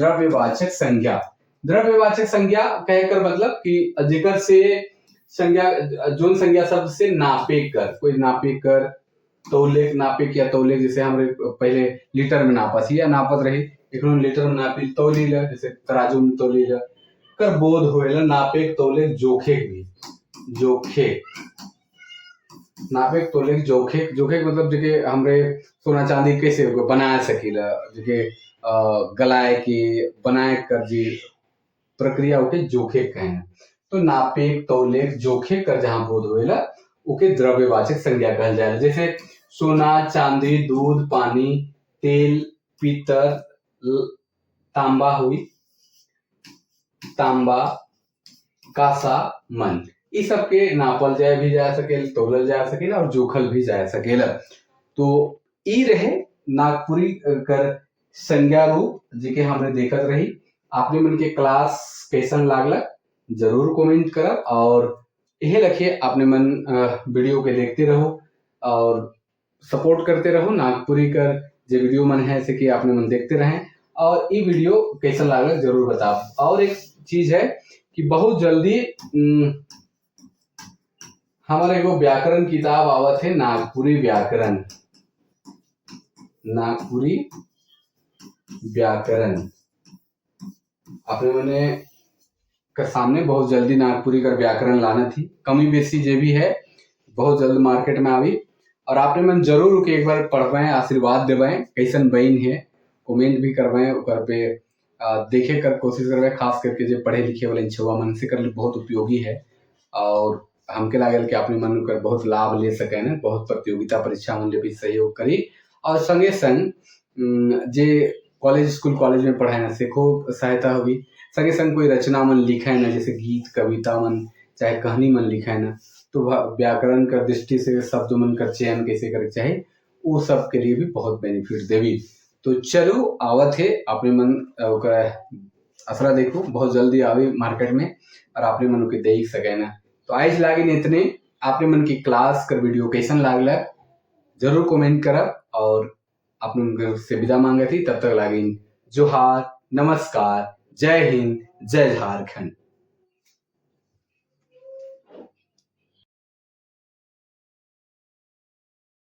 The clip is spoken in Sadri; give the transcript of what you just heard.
द्रव्यवाचक संज्ञा। द्रव्यवाचक संज्ञा कहे कर मतलब कि जेकर से संज्ञा, जोन संज्ञा शब्द से नापे कर, कोई नापे कर, तौले, नापे या तौले, जैसे हमरे पहले लीटर में नापत या नापत रही, एखनो लीटर में नापी तौली ला, जैसे तराजू में तौली ला, कर बोध होएला नापे तौले जोखे भी, जोखे नापे तौले जोखे, जोखे मतलब जेके हमरे सोना चांदी कैसे बना सकीला, जेके गलाए के बनाए कर जी प्रक्रिया ओके जोखे कहें। तो नापे तौले जोखे कर जहाँ बोध होएला ओके द्रव्यवाचक संज्ञा कहल जाए। जैसे सोना चांदी दूध पानी तेल पीतल तांबा हुई, तांबा कांसा मन, इस सब के नापल जाए भी जा सकेला, तोलल जा सकेला और जोखल भी जा सकेला। तो ई रहे नागपुरी कर संज्ञा रूप जिके हमने देखत रही। आपने मन के क्लास कैसन लागल जरूर कमेंट करब और यही रखिए आपने मन वीडियो के देखते रहो और सपोर्ट करते रहो। नागपुरी कर जो वीडियो मन है ऐसे कि आपने मन देखते रहें और ये वीडियो कैसन लागल जरूर बताओ। और एक चीज है कि बहुत जल्दी हमारे एगो व्याकरण किताब आवत है, नागपुरी व्याकरण, नागपुरी व्याकरण अपने मने के सामने बहुत जल्दी नागपुरी का व्याकरण लाना थी, कमी बेसी जे भी है बहुत जल्द मार्केट में आवी और आपने मन जरूर के एक बार पढ़वाएं, आशीर्वाद देवाएं, कैसन बहन है कमेंट भी करवाएं, ओकर पे देखे कर कोशिश करवाएं, खास करके जो पढ़े लिखे वाले छुआ मन से कर बहुत उपयोगी है और हमके लागल कि अपने मन कर बहुत लाभ ले सके ना, बहुत प्रतियोगिता परीक्षा मन ले भी सहयोग करी और संगे संग जे कॉलेज स्कूल कॉलेज में पढ़ाए ना से खूब सहायता होगी। संगे संग कोई रचना मन लिखे ना, जैसे गीत कविता मन चाहे कहानी मन लिखे ना, तो व्याकरण कर दृष्टि से शब्द मन कर चयन कैसे करे चाहे वो सब के लिए भी बहुत बेनिफिट देवी। तो चलो आवत है अपने मन असरा देखो बहुत जल्दी आवे मार्केट में और अपने मन के देख सके ना। तो आज लागिन इतने, आपने मन की क्लास कर वीडियो कैसन लागल जरूर कमेंट करब और अपने मन से विदा मांगे थी। तब तक लागिन जोहार, नमस्कार, जय हिंद, जय झारखंड।